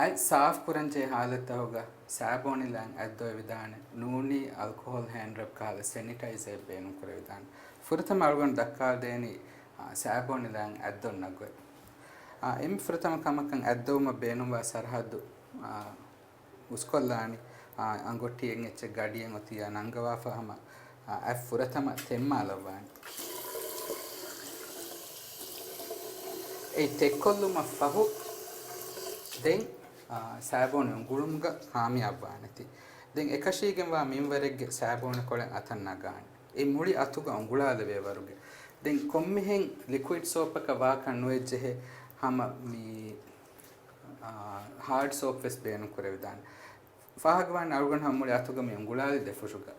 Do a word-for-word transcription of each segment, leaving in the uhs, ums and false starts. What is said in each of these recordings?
އަތް ސާފުކުރަންޖެހޭ ހާލަތްތަކުގަ ސާބޯނިލާން އަތް ދޮވެވިދާނެ، ނޫނީ އަލްކޮހޯލް ހޭންޑް ރަބް ކަހަލަ ސެނިޓައިޒަރެއް ބޭނުންކުރެވިދާނެ. ފުރަތަމަ އަޅުގަނޑު ދައްކާދޭނީ، އާ، ސާބޯނިލާން އަތް ދޮންނަ ގޮތް. އާ، އެންމެ ފުރަތަމަ ކަމަކަށް އަތް ދޮވުމަށް ބޭނުންވާ ސަރަހައްދު، އާ، އުސްކޮށްލާނީ، އާ، އަނގޮޓި އެއްޗެއް ގަޑިއެއް އޮތިއްޔާ ނަންގަވާފަ ހަމަ، އާ، އަތް ފުރަތަމަ ތެއްމާލައްވާނެ. އެ ތެއްކޮށްލުމަށް ފަހު ދެން، އާ، ސާބޯނި އުނގުޅުމުގަ ކާމިޔާބުވާނެތީ. ދެން އެކަށީގެންވާ މިންވަރެއްގެ ސާބޯނި ކޮޅެއް އަތަށް ނަގާނެ. އެ މުޅި އަތުގަ އުނގުޅާލެވޭ ވަރުގެ. ދެން ކޮންމެހެން ލިކުއިޑް ސޯޕަކަށް ވާކަށް ނުވެއްޖެހޭ ހަމަ މި، އާ، ހާޑް ސޯޕް ވެސް ބޭނުން ކުރެވިދާނެ. ފާހަގަވާން އަޅުގަނޑު ހަމަ މުޅި އަތުގަ މި އުނގުޅާލި ދެފުށުގަ.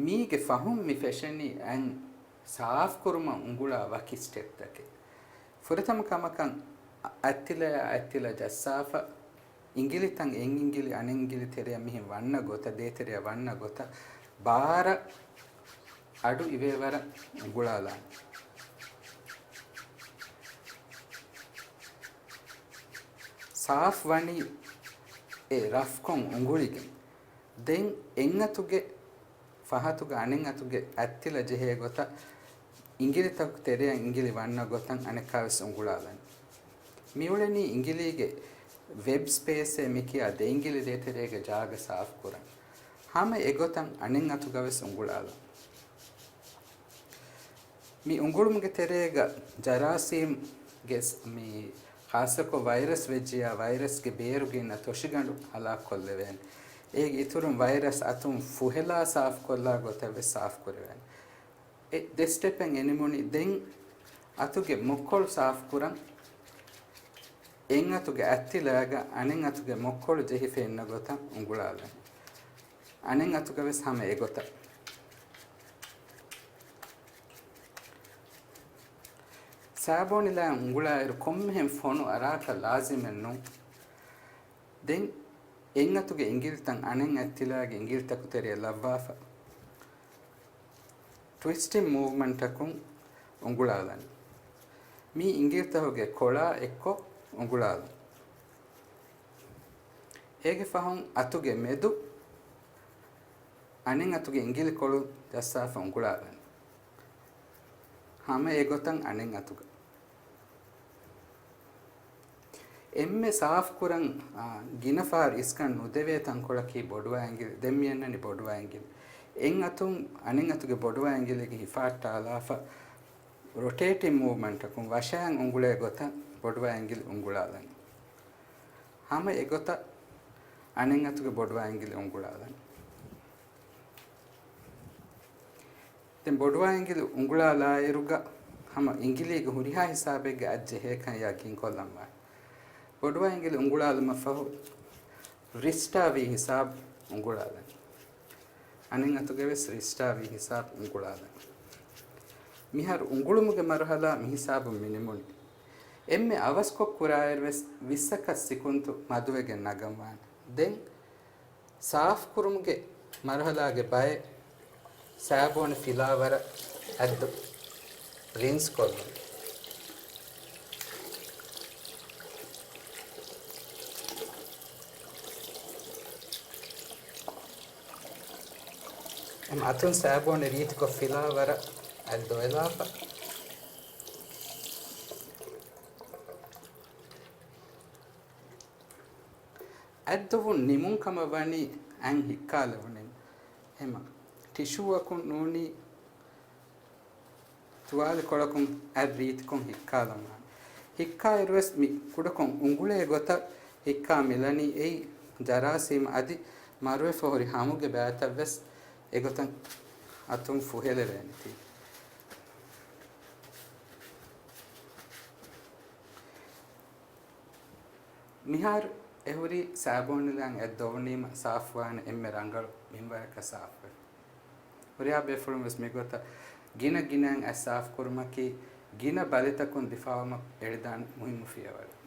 މީގެ ފަހުން މި ފެށެނީ އަތް ސާފުކުރުމަށް އުނގުޅާ ވަކި ސްޓެޕްތަކެއް. ފުރަތަމަ ކަމަކަށް އަތްތިލަޔާ އަތްތިލަ ޖައްސާފަ، އިނގިލިތައް އެއް އިނގިލި އަނެއް އިނގިލި ތެރެއަށް މިހެން ވަންނަ ގޮތަށް، ދޭތެރެއަށް ވަންނަ ގޮތަށް ބާރަށް އަޑު އިވޭވަރަށް އުނގުޅާލާނެ. ސާފް ވަނީ އެ ރަފްކޮށް އުނގުޅިގެން. ދެން އެއްއަތުގެ ފަހަތުގަ އަނެއް އަތުގެ އަތްތިލަ ޖެހޭ ގޮތަށް އިނގިލިތަކު ތެރެއަށް އިނގިލި ވަންނަ ގޮތަށް އަނެއްކާވެސް އުނގުޅާލަން. މިއުޅެނީ އިނގިލީގެ ވެބް ސްޕޭސޭ މިކިޔާ ދެ އިނގިލި ދޭތެރޭގެ ޖާގަ ސާފުކުރަން. ހަމަ އެގޮތަށް އަނެއް އަތުގަވެސް އުނގުޅާލަން. މި އުނގުޅުމުގެ ތެރޭގަ ޖަރާސީމްގެ ސް-، މި ޚާއްޞަކޮށް ވައިރަސް ވެއްޖިޔާ ވައިރަސްގެ ބޭރުގަ އިންނަ ތޮށިގަނޑު ހަލާކުކޮށްލެވޭނެ. އޭގެ އިތުރުން ވައިރަސް އަތުން ފުހެލާ ސާފުކޮށްލާ ގޮތަށް ވެސް ސާފުކުރެވޭނެ. އެ ދެ ސްޓެޕެއް އެ ނިމުނީ. ދެން އަތުގެ މޮއްކޮޅު ސާފުކުރަން. އެއް އަތުގެ އަތްތިލައިގަ އަނެއް އަތުގެ މޮއްކޮޅު ޖެހިފަ އިންނަ ގޮތަށް އުނގުޅާލަން. އަނެއް އަތުގަވެސް ހަމަ އެގޮތަށް. ސާބޯނިލާ އުނގުޅާއިރު ކޮންމެހެން ފޮނު އަރާކަށް ލާޒިމެއް ނޫން. ދެން އެއް އަތުގެ އިނގިލިތައް އަނެއް އަތްތިލާގެ އިނގިލިތަކު ތެރެއަށް ލައްވާފަ، ޓްވިސްޓިން މޫވްމަންޓަކުން އުނގުޅާލަން. މީ އިނގިލިތަކުގެ ކޮޅާ އެއްކޮށް އުނގުޅާލަން. އޭގެ ފަހުން އަތުގެ މެދު އަނެއް އަތުގެ އިނގިލި ކޮޅު ޖައްސާފަ އުނގުޅާލަން. ހަމަ އެގޮތަށް އަނެއް އަތުގަ. އެންމެ ސާފުކުރަން، އާ، ގިނަ ފަހަރު އިސްކަން ނުދެވޭ ތަންކޮޅަކީ ބޮޑުވާ އިނގިލި. ދެން މި އަންނަނީ ބޮޑުވާ އިނގިލި. އެއް އަތުން އަނެއް އަތުގެ ބޮޑުވާ އިނގިލީގެ ހިފާއްޓާލާފަ، ރޮޓޭޓިން މޫވްމަންޓަކުން ވަށައިން އުނގުޅޭ ގޮތަށް ބޮޑުވާ އިނގިލި އުނގުޅާލަން. ހަމަ އެގޮތަށް އަނެއް އަތުގެ ބޮޑުވާ އިނގިލި އުނގުޅާލަން. ދެން ބޮޑުވާ އިނގިލި އުނގުޅާލާއިރުގަ ހަމަ އިނގިލީގެ ހުރިހާ ހިސާބެއްގަ އަތް ޖެހޭކަން ޔަގީންކޮށްލަންވާނެ. ބޮޑުވާ އިނގިލި އުނގުޅާލުމަށްފަހު ރިސްޓާވީ ހިސާބު އުނގުޅާލަން. އަނެއް އަތުގަވެސް ރިސްޓާވީ ހިސާބު އުނގުޅާލަން. މިހާރު އުނގުޅުމުގެ މަރުހަލާ މިހިސާބުން މިނިމުނީ. އެންމެ އަވަސްކޮށް ކުރާއިރުވެސް ވިއްސަކަށް ސިކުންތު މަދުވެގެން ނަގަންވާނެ. ދެން ސާފުކުރުމުގެ މަރުހަލާގެ ބައެއް ސާބޯނި ފިލާވަރަށް އައްދު ރިންސް ކޮށްލުން. އަތުން ސާބޯނި ރީތިކޮށް ފިލާވަރަށް އައްދު އެލާފަ. އައްދުވުން ނިމުން ކަމަށް ވަނީ އަތް ހިއްކާލެވުނީމަ. އެހެމަ ޓިޝޫއަކުން ނޫނީ ތުވާލި ކޮޅަކުން އަތް ރީތިކޮށް ހިއްކާލަންވާނެ. ހިއްކާއިރުވެސް މި ކުޑަކޮށް އުނގުޅޭ ގޮތަށް ހިއްކާ މިލަނީ އެއީ ޖަރާސީމް އަދި މަރުވެފަ ހުރި ހަމުގެ ބައިތައްވެސް އެގޮތަށް އަތުން ފުހެލެވޭނެތީ. މިހާރު އެހުރީ ސާބޯނިލާން އަތް ދޮވުނީމަ ސާފުވާނެ އެންމެ ރަނގަޅު މިންވަރަކަށް ސާފުވެފަ. ހުރިހާ ބޭފުޅުން ވެސް މިގޮތަށް ގިނަ ގިނައިން އަތް ސާފުކުރުމަކީ ގިނަ ބަލިތަކުން ދިފާއުވުމަށް އެޅިދާނެ މުހިއްމު ފިޔަވަޅެއް.